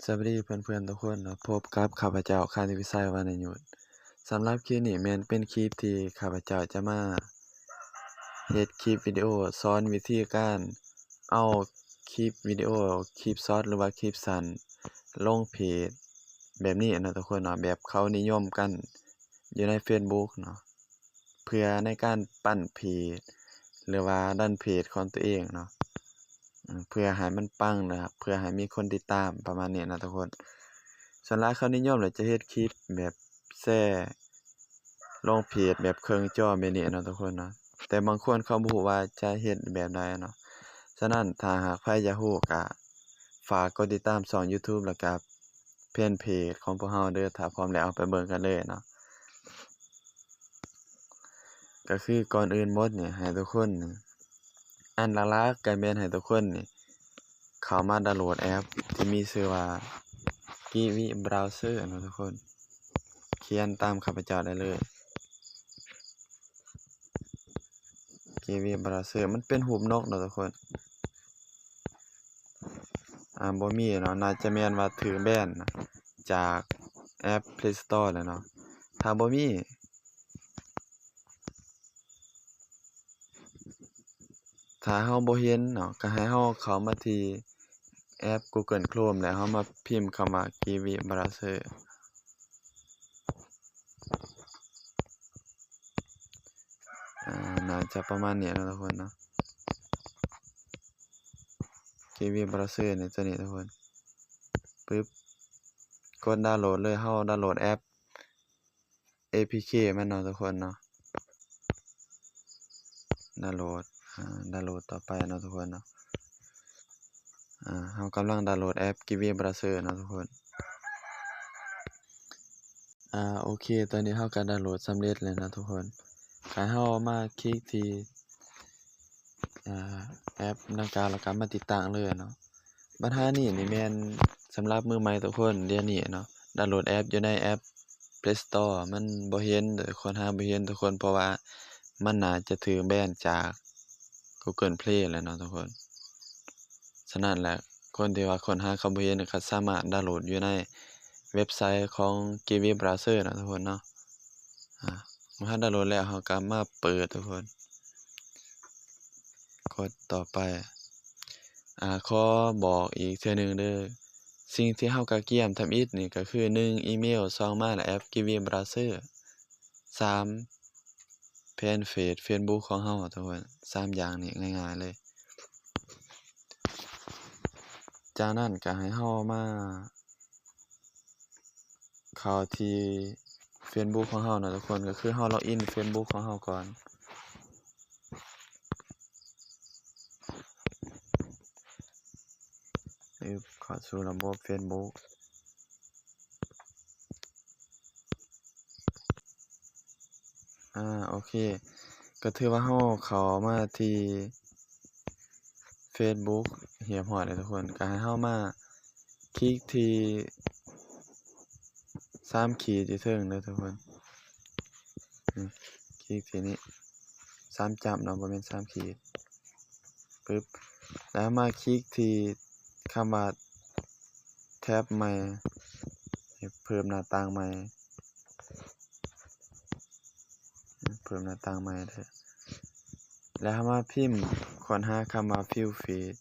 ສະບາຍດີເພື່ອນໆທຸກຄົນເນາະ, ພົບກັບຂ້າພະເຈົ້າ ຄານທິວິໄຊ ວັນນະຍຸດ. ສຳລັບຄລິບນີ້ແມ່ນເປັນຄລິບທີ່ຂ້າພະເຈົ້າຈະມາເຮັດຄລິບວິດີໂອສອນວິທີການເອົາຄລິບວິດີໂອ, ຄລິບຊັອດ ຫຼືວ່າຄລິບສັ້ນລົງເພຈແບບນີ້ເນາະທຸກຄົນເນາະ, ແບບເຂົານິຍົມກັນຢູ່ໃນເຟສບຸກເນາະ. ເພື່ອໃນການປັ້ນເພຈ ຫຼືວ່າດັນເພຈຂອງຕົວເອງເນາະ, ເພື່ອໃຫ້ມັນປັງນະ, ເພື່ອໃຫ້ມີຄົນຕິດຕາມ ປະມານນີ້ນະທຸກຄົນ. ສ່ວນຫຼາຍເຂົານິຍົມແລ້ວຈະເຮັດຄລິບແບບແຊລົງເພຈແບບເຄິ່ງຈໍແບບນີ້ເນາະທຸກຄົນເນາະ, ແຕ່ບາງຄົນເຂົາບໍ່ຮູ້ວ່າຈະເຮັດແບບໃດເນາະ. ສະນັ້ນຖ້າຫາກໃຜຢາກຮູ້ກະຝາກກົດຕິດຕາມຊ່ອງຢູທູບ ແລ້ວກະແຟນເພຈຂອງພວກເຮົາເດີ. ຖ້າພ້ອມແລ້ວເຮົາໄປເບິ່ງກັນເລີຍເນາະ. ກໍຄືກ່ອນອື່ນໝົດນີ້ ໃຫ້ທຸກຄົນນີ້ ອັນຫຼັກໆກໍແມ່ນໃຫ້ທຸກຄົນນີ້ເຂົ້າມາດາວໂຫຼດແອັບທີ່ມີຊື່ວ່າ Kiwi Browser ເນາະທຸກຄົນ. ຂຽນຕາມຂ້າພະເຈົ້າໄດ້ເລີຍ Kiwi Browser. ມັນເປັນຮູບນົກເນາະທຸກຄົນ. ອ່າ ບໍ່ມີເນາະ, ໜ້າຈະແມ່ນວ່າຖືກແບນຈາກແອັບ Play Store ແລ້ວເນາະ. ຖ້າບໍ່ມີ ຖ້າເຮົາບໍ່ເຫັນເນາະ ກໍໃຫ້ເຮົາເຂົ້າມາທີ່ແອັບ Google Chrome ແລ້ວເຮົາມາພິມຄຳວ່າ Kiwi Browser. ອ່າ ໜ້າຈະປະມານນີ້ເນາະທຸກຄົນເນາະ, Kiwi Browser ນີ້ ຕົວນີ້ທຸກຄົນ. ປຶບ ກົດດາວໂຫຼດເລີຍ, ເຮົາດາວໂຫຼດແອັບ ເອພີເຄ ມັນເນາະທຸກຄົນເນາະ. ດາວໂຫຼດ ອ່າ ດາວໂຫຼດຕໍ່ໄປເນາະທຸກຄົນເນາະ. ອ່າ ເຮົາກຳລັງດາວໂຫຼດແອັບ Kiwi Browser ເນາະທຸກຄົນ. ອ່າ ໂອເຄ ຕອນນີ້ເຮົາກໍດາວໂຫຼດສຳເລັດແລ້ວເນາະທຸກຄົນ. ໃຫ້ເຮົາມາຄລິກທີ່ ອ່າ ແອັບດັ່ງກ່າວ ແລ້ວກໍມາຕິດຕັ້ງເລີຍເນາະ. ບັນຫານີ້ນີ້ແມ່ນສຳລັບມືໃໝ່ທຸກຄົນດຽວນີ້ເນາະ, ດາວໂຫຼດແອັບຢູ່ໃນແອັບ Play Store ມັນບໍ່ເຫັນ, ໂດຍຄົ້ນຫາບໍ່ເຫັນທຸກຄົນ, ເພາະວ່າມັນໜ້າຈະຖືກແບນຈາກ Google Play ແລ້ວເນາະທຸກຄົນ. ສະນັ້ນແຫຼະ ຄົນທີ່ວ່າຄົ້ນຫາເຂົາບໍ່ເຫັນ ກໍສາມາດດາວໂຫຼດຢູ່ໃນເວັບໄຊຂອງ Kiwi Browser ເນາະທຸກຄົນເນາະ. ອ່າ ເມື່ອເຮົາດາວໂຫຼດແລ້ວ ເຮົາກໍມາເປີດທຸກຄົນ. ກົດຕໍ່ໄປ. ອາ ຂໍບອກອີກເທື່ອໜຶ່ງເດີ, ສິ່ງທີ່ເຮົາກະກຽມທຳອິດນີ້ກໍຄື ໜຶ່ງ ອີເມວ, ສອງ ມາແລ້ວແອັບ Kiwi Browser, ສາມ ແຟນເພຈ Facebook ຂອງເຮົາ ທຸກຄົນ. ສາມຢ່າງນີ້ງ່າຍໆເລີຍ. ຈາກນັ້ນກໍໃຫ້ເຮົາມາ ເຂົ້າທີ່ Facebook ຂອງເຮົາເນາະທຸກຄົນ, ກໍຄືເຮົາ log in Facebook ຂອງເຮົາກ່ອນ. ອຶບ ເຂົ້າສູ່ລະບົບ Facebook. ອາ ໂອເຄ ກໍຖືວ່າເຮົາເຂົ້າມາທີ່ Facebook ຮຽບຮ້ອຍແລ້ວທຸກຄົນ. ກໍໃຫ້ເຮົາມາຄລິກທີ່ສາມຂີດຢູ່ເທິງເດີທຸກຄົນ. ອືມ ຄລິກທີ່ນີ້ ສາມຈ້ຳເນາະ, ບໍ່ແມ່ນສາມຂີດ. ປຶບ ແລ້ວມາຄລິກທີ່ຄຳວ່າ ແທັບໃໝ່ ເພີ່ມໜ້າຕ່າງໃໝ່. ເພີ່ມໜ້າຕ່າງໃໝ່ເດີ ແລ້ວເຮົາມາພິມຄົ້ນຫາຄຳວ່າ View Feed,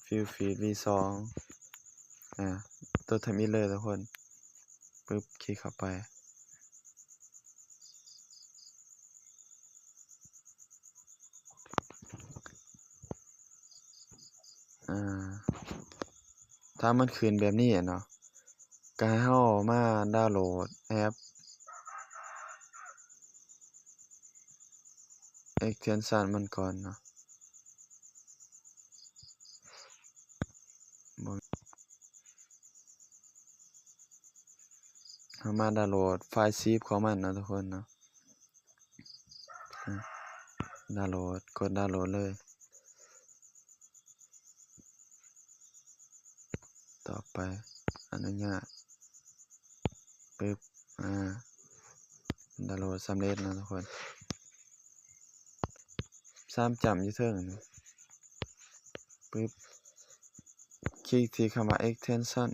View Feed ວີສອງ ອາ ຕົວທຳອິດເລີຍທຸກຄົນ. ປຶບ ຄລິກເຂົ້າໄປ. ອາ ຖ້າມັນຂຶ້ນແບບນີ້ເນາະ ກໍໃຫ້ເຮົາມາດາວໂຫຼດແອັບ extension ມັນກ່ອນເນາະ. ເຮົາມາດາວໂຫຼດໄຟລ໌ zip ຂອງມັນເນາະທຸກຄົນເນາະ. ອາ ດາວໂຫຼດ ກົດດາວໂຫຼດເລີຍ. ຕໍ່ໄປ ອະນຸຍາດ ປຶບ ອາ ດາວໂຫຼດສຳເລັດເນາະທຸກຄົນ. ສາມຈ້ຳຢູ່ເທິງນີ້ ປຶບ. ຄລິກທີ່ຄຳວ່າ extension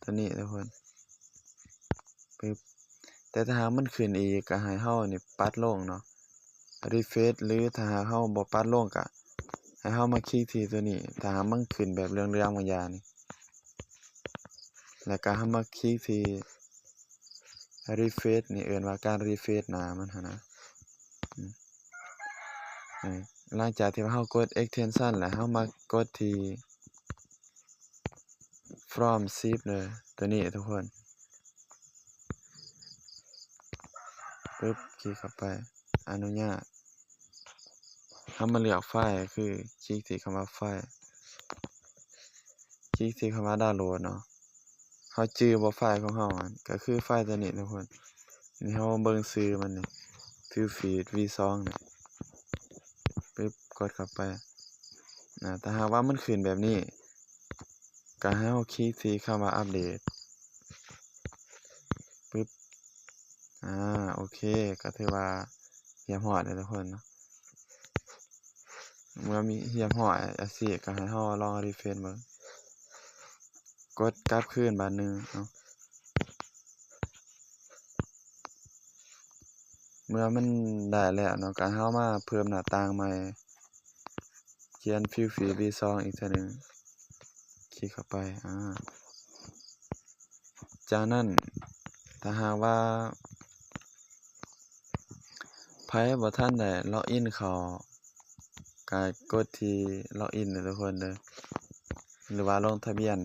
ຕົວນີ້ທຸກຄົນ ປຶບ ແຕ່ຖ້າຫາກມັນຂຶ້ນອີກ ກໍໃຫ້ເຮົານີ້ປັດລົງເນາະ refresh ຫຼືຖ້າຫາກເຮົາບໍ່ປັດລົງ ກໍໃຫ້ເຮົາມາຄລິກທີ່ຕົວນີ້ ຖ້າຫາກມັນຂຶ້ນແບບເຫຼືອງໆບາງຢ່າງນີ້ ແລ້ວກໍເຮົາມາຄລິກທີ່ refresh ນີ້ ເອີ້ນວ່າການ refresh ໜ້າມັນຫັ້ນນະ ອືມ ເອີ ຫຼັງຈາກທີ່ວ່າເຮົາກົດ extension ແລ້ວ ເຮົາມາກົດທີ່ from zip ເດີ ຕົວນີ້ທຸກຄົນ ປຶບ ຄລິກເຂົ້າໄປ ອະນຸຍາດ ເຮົາມາເລືອກໄຟລ໌ ກໍຄືຄລິກທີ່ຄຳວ່າໄຟລ໌ ຄລິກທີ່ຄຳວ່າດາວໂຫຼດເນາະ ເຮົາຈື່ບໍ່ ໄຟລ໌ຂອງເຮົາ ກໍຄືໄຟລ໌ຕົວນີ້ທຸກຄົນ ນີ້ເຮົາເບິ່ງຊື່ມັນນີ້ Filfeed ວີສອງນີ້ ປຶບ ກົດເຂົ້າໄປ ນະ ຖ້າຫາກວ່າມັນຂຶ້ນແບບນີ້ ກໍໃຫ້ເຮົາຄລິກທີ່ຄຳວ່າອັບເດດ ປຶບ ອາ ໂອເຄ ກໍຖືວ່າຮຽບຮ້ອຍແລ້ວທຸກຄົນເນາະ ເມື່ອມີຮຽບຮ້ອຍອາຊີ ກໍໃຫ້ເຮົາລອງ refresh ເບິ່ງ ກົດກັບຄືນບາດໜຶ່ງເນາະ ເມື່ອມັນໄດ້ແລ້ວເນາະ ກໍເຮົາມາເພີ່ມໜ້າຕ່າງໃໝ່ ຂຽນ Filfeed ວີສອງອີກເທື່ອໜຶ່ງ ຄລິກເຂົ້າໄປ ອາ ຈາກນັ້ນ ຖ້າຫາກວ່າໃຜບໍ່ທັນໄດ້ log in ເຂົ້າ ກໍກົດທີ່ log in ເດີທຸກຄົນເດີ ຫຼືວ່າລົງທະບຽນ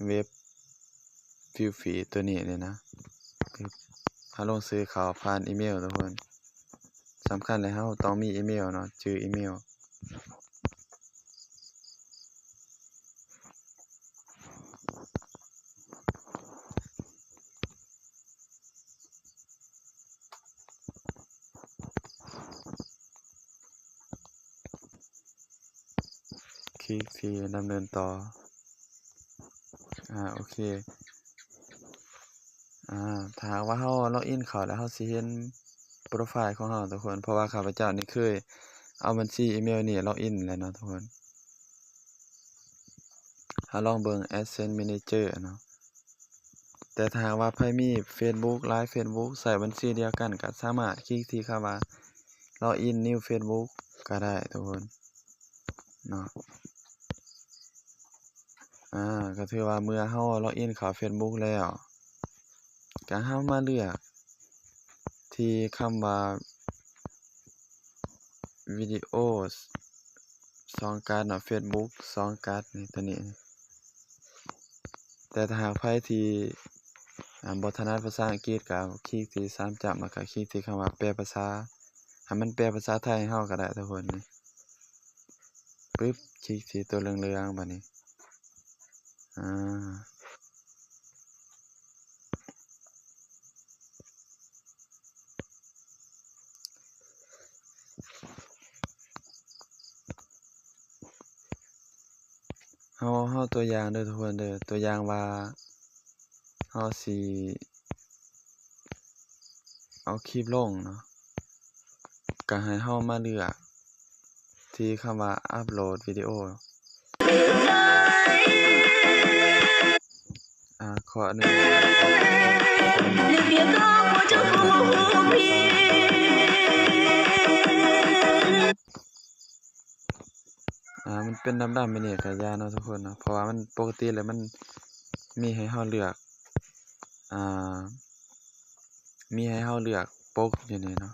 ເວັບ Filfeed ຕົວນີ້ເລີຍນະ ເຮົາລົງຊື່ເຂົ້າຜ່ານອີເມວທຸກຄົນ ສຳຄັນເລີຍ ເຮົາຕ້ອງມີອີເມວເນາະ ຈື່ອີເມວ ຄລິກທີ່ດຳເນີນຕໍ່ ອາ ໂອເຄ ອາ ຖ້າຫາກວ່າເຮົາ log in ເຂົ້າແລ້ວ ເຮົາຊິເຫັນໂປຣໄຟລ໌ຂອງເຮົາທຸກຄົນ ເພາະວ່າຂ້າພະເຈົ້ານີ້ເຄີຍເອົາບັນຊີອີເມວນີ້ log in ແລ້ວເນາະທຸກຄົນ ເຮົາລອງເບິ່ງ AdSense Manager ເນາະ ແຕ່ຖ້າຫາກວ່າໃຜມີ Facebook Line Facebook ໃຊ້ບັນຊີດຽວກັນ ກໍສາມາດຄລິກທີ່ຄຳວ່າ Login New Facebook ກໍໄດ້ທຸກຄົນເນາະ ອາ ກໍຖືວ່າເມື່ອເຮົາ login ເຂົ້າ Facebook ແລ້ວ ກໍເຮົາມາເລືອກທີ່ຄຳວ່າ ວິດີໂອສອງກາດເນາະ Facebook ສອງກາດນີ້ ຕົວນີ້ ແຕ່ຖ້າຫາກໃຜທີ່ ອາ ບໍ່ຖະໜັດພາສາອັງກິດ ກໍຄລິກທີ່ສາມຈ້ຳ ແລ້ວກໍຄລິກທີ່ຄຳວ່າແປພາສາ ໃຫ້ມັນແປພາສາໄທໃຫ້ເຮົາກໍໄດ້ທຸກຄົນນີ້ ປຶບ ຄລິກທີ່ຕົວເຫຼືອງໆບາດນີ້ ອາ ເຮົາ ເຮົາຕົວຢ່າງເດີທຸກຄົນເດີ ຕົວຢ່າງວ່າເຮົາຊິເອົາຄລິບລົງເນາະ ກໍໃຫ້ເຮົາມາເລືອກ ທີ່ຄຳວ່າອັບໂຫຼດວິດີໂອ ອາ ຂໍອະນຸຍາດ ອາ ມັນເປັນດຳໆແບບນີ້ກໍຢ່າເນາະທຸກຄົນເນາະ ເພາະວ່າມັນ ປົກກະຕິແລ້ວມັນມີໃຫ້ເຮົາເລືອກ ອາ ມີໃຫ້ເຮົາເລືອກປົກຢູ່ນີ້ເນາະ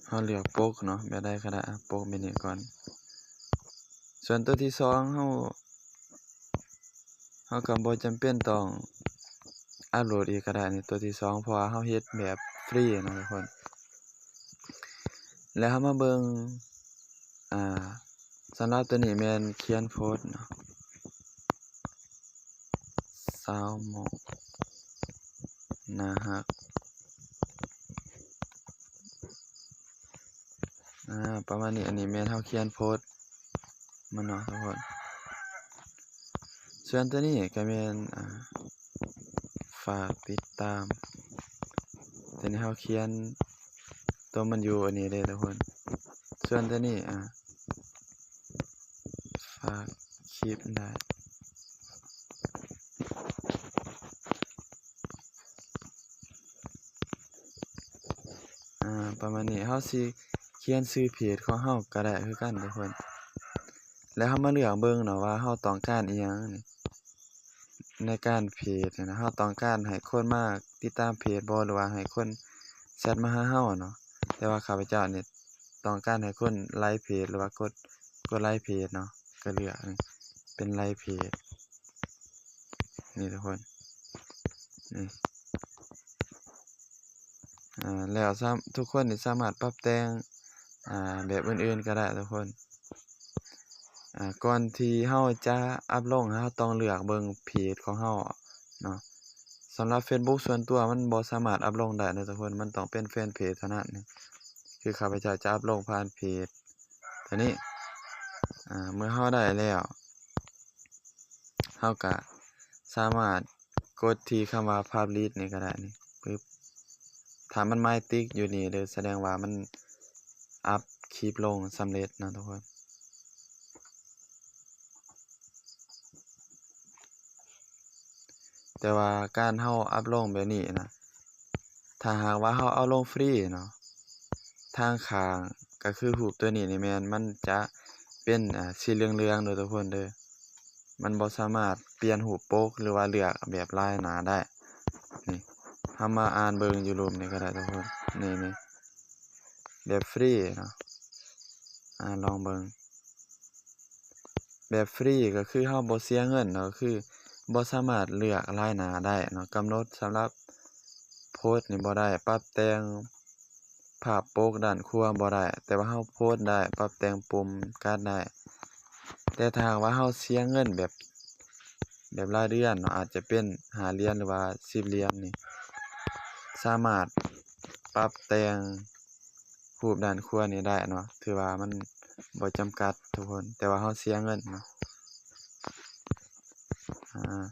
ເຮົາເລືອກປົກເນາະ ແບບໃດກໍໄດ້ ປົກແບບນີ້ກ່ອນ ສ່ວນຕົວທີສອງເຮົາ ເຮົາກໍບໍ່ຈຳເປັນຕ້ອງອັບໂຫຼດອີກກໍໄດ້ໃນຕົວທີສອງ ເພາະວ່າເຮົາເຮັດແບບຟຣີເນາະທຸກຄົນ ແລ້ວເຮົາມາເບິ່ງ ອ່າ ສຳລັບຕົວນີ້ແມ່ນຂຽນໂພສເນາະ ຊາວໂມງໜ້າຮັກ ອ່າ ປະມານນີ້ ອັນນີ້ແມ່ນເຮົາຂຽນໂພສມັນເນາະທຸກຄົນ ສ່ວນຕົວນີ້ກໍແມ່ນ ອ່າ ຝາກຕິດ ຕາມ ຕົວນີ້ເຮົາຂຽນຕົວມັນຢູ່ອັນນີ້ເດ້ທຸກຄົນ. ສ່ວນຕົວນີ້ ອາ ຝາກຄລິບໄດ້ ອາ ປະມານນີ້. ເຮົາຊິຂຽນຊື່ເພຈຂອງເຮົາກໍໄດ້ຄືກັນທຸກຄົນ ແລ້ວເຮົາມາເລືອກເບິ່ງເນາະວ່າເຮົາຕ້ອງການອີ່ຫຍັງນີ້ ໃນການເພຈນີ້ນະ. ເຮົາຕ້ອງການໃຫ້ຄົນມາຕິດຕາມເພຈບໍ່ ຫຼືວ່າໃຫ້ຄົນແຊັດມາຫາເຮົາເນາະ. ແຕ່ວ່າຂ້າພະເຈົ້ານີ້ຕ້ອງການໃຫ້ຄົນໄລເພຈ ຫຼືວ່າກົດ ກົດໄລເພຈເນາະ ກໍເລືອກນີ້ ເປັນໄລເພຈ ນີ້ທຸກຄົນ ນີ້ ອາ ແລ້ວສາມ- ທຸກຄົນນີ້ສາມາດປັບແຕ່ງ ອາ ແບບອື່ນໆກໍໄດ້ທຸກຄົນ. ອາ ກ່ອນທີ່ເຮົາຈະອັບລົງ ເຮົາຕ້ອງເລືອກເບິ່ງເພຈຂອງເຮົາເນາະ. ສຳລັບເຟສບຸກສ່ວນຕົວມັນບໍ່ສາມາດອັບລົງໄດ້ເນາະທຸກຄົນ ມັນຕ້ອງເປັນແຟນເພຈເທົ່ານັ້ນ. ຄືຂ້າພະເຈົ້າຈະອັບລົງຜ່ານເພຈຕົວນີ້ ອາ ເມື່ອເຮົາໄດ້ແລ້ວ ເຮົາກະສາມາດກົດທີ່ຄຳວ່າ Publish ນີ້ກໍໄດ້ນີ້ ປຶບ ຖ້າມັນໝາຍຕິກຢູ່ນີ້ເດີ ສະແດງວ່າມັນອັບຄລິບລົງສຳເລັດເນາະທຸກຄົນ. ແຕ່ວ່າການເຮົາອັບລົງແບບນີ້ນະ ຖ້າຫາກວ່າເຮົາເອົາລົງຟຣີເນາະ ທາງຂ້າງກໍຄືຮູບຕົວນີ້ນີ້ແມ່ນມັນຈະເປັນ ອາ ສີເຫຼືອງໆເດີທຸກຄົນເດີ. ມັນບໍ່ສາມາດປ່ຽນຮູບປົກ ຫຼືວ່າເລືອກແບບລາຍໜ້າໄດ້. ນີ້ ເຮົາມາອ່ານເບິ່ງຢູ່ຮູບນີ້ກໍໄດ້ທຸກຄົນ ນີ້ ນີ້ ແບບຟຣີເນາະ ອາ ລອງເບິ່ງ. ແບບຟຣີກໍຄືເຮົາບໍ່ເສຍເງິນເນາະ ກໍຄືບໍ່ສາມາດເລືອກລາຍໜ້າໄດ້ເນາະ. ກຳນົດສຳລັບໂພສນີ້ບໍ່ໄດ້ ປັບແຕ່ງ ພາບປົກດ້ານຂວາບໍ່ໄດ້ ແຕ່ວ່າເຮົາໂພສໄດ້ ປັບແຕ່ງປຸ່ມກັດໄດ້. ແຕ່ຖ້າຫາກວ່າເຮົາເສຍເງິນແບບ ແບບລາຍເດືອນເນາະ ອາດຈະເປັນຫ້າຫຼຽນ ຫຼືວ່າສິບຫຼຽນນີ້ ສາມາດປັບແຕ່ງຮູບດ້ານຂວານີ້ໄດ້ເນາະ. ຖືວ່າມັນບໍ່ຈຳກັດທຸກຄົນ ແຕ່ວ່າເຮົາເສຍເງິນເນາະ. ອາ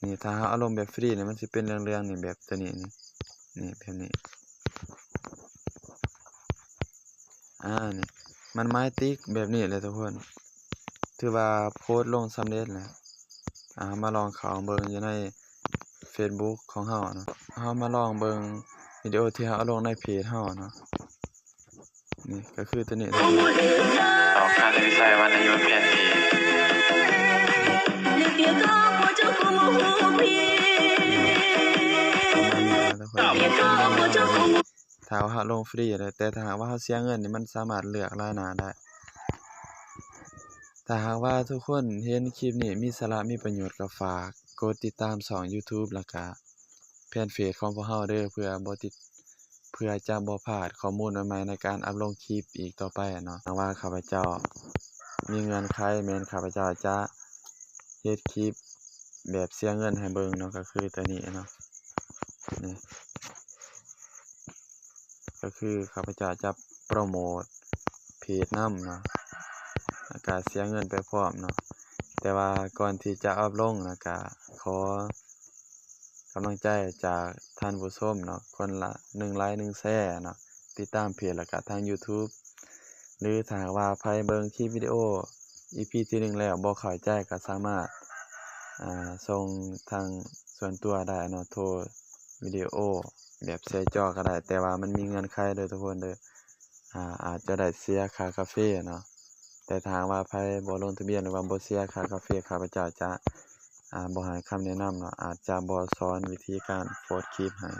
ນີ້ ຖ້າເຮົາເອົາລົງແບບຟຣີນີ້ ມັນຊິເປັນເຫຼືອງໆນີ້ ແບບຕົວນີ້ນີ້ ນີ້ ແບບນີ້ ອາ ນີ້ ມັນໝາຍຕິກແບບນີ້ແຫຼະທຸກຄົນ ຖືວ່າໂພສລົງສຳເລັດແລ້ວ. ອາ ເຮົາມາລອງເຂົ້າເບິ່ງຢູ່ໃນເຟສບຸກຂອງເຮົາເນາະ ເຮົາມາລອງເບິ່ງວິດີໂອທີ່ເຮົາເອົາລົງໃນເພຈເຮົາເນາະ. ນີ້ກໍຄືຕົວນີ້ ອອກການວິໄສວັນນະຍຸດແຜ່ນເພ. ຖ້າວ່າເຮົາລົງຟຣີເດີ ແຕ່ຖ້າຫາກວ່າເຮົາເສຍເງິນນີ້ ມັນສາມາດເລືອກລາຍໜ້າໄດ້. ຖ້າຫາກວ່າທຸກຄົນເຫັນຄລິບນີ້ມີສາລະ ມີປະໂຫຍດ ກໍຝາກກົດຕິດຕາມຊ່ອງ YouTube ແລ້ວກະ ແຟນເພຈຂອງພວກເຮົາເດີ ເພື່ອບໍ່ຕິດ ເພື່ອຈະບໍ່ພາດຂໍ້ມູນໃໝ່ໆໃນການອັບລົງຄລິບອີກຕໍ່ໄປເນາະ. ຫວັງວ່າຂ້າພະເຈົ້າມີເງື່ອນໄຂແມ່ນຂ້າພະເຈົ້າຈະເຮັດຄລິບແບບເສຍເງິນໃຫ້ເບິ່ງເນາະ ກໍຄືຕົວນີ້ເນາະ. ນີ້ ກໍຄືຂ້າພະເຈົ້າຈະໂປຣໂມດເພຈນຳເນາະ ແລ້ວກະເສຍເງິນໄປພ້ອມເນາະ. ແຕ່ວ່າກ່ອນທີ່ຈະອັບລົງ ແລ້ວກະຂໍ ກຳລັງໃຈຈາກທ່ານຜູ້ຊົມເນາະ ຄົນລະໜຶ່ງໄລຄ໌ ໜຶ່ງແຊເນາະ ຕິດຕາມເພຈ ແລ້ວກະທາງ YouTube ຫຼືຖ້າຫາກວ່າໃຜເບິ່ງຄລິບວິດີໂອ ອີພີທີໜຶ່ງແລ້ວບໍ່ເຂົ້າໃຈ ກໍສາມາດ ອາ ສົ່ງທາງສ່ວນຕົວໄດ້ເນາະ ໂທວິດີໂອແບບແຊຈໍກໍໄດ້ ແຕ່ວ່າມັນມີເງື່ອນໄຂເດີທຸກຄົນເດີ ອາ ອາດຈະໄດ້ເສຍຄ່າກາເຟເນາະ. ແຕ່ຖ້າຫາກວ່າໃຜບໍ່ລົງທະບຽນ ຫຼືວ່າບໍ່ເສຍຄ່າກາເຟ ຂ້າພະເຈົ້າຈະ ອາ ບໍ່ໃຫ້ຄຳແນະນຳເນາະ ອາດຈະບໍ່ສອນວິທີການໂພສຄລິບໃຫ້.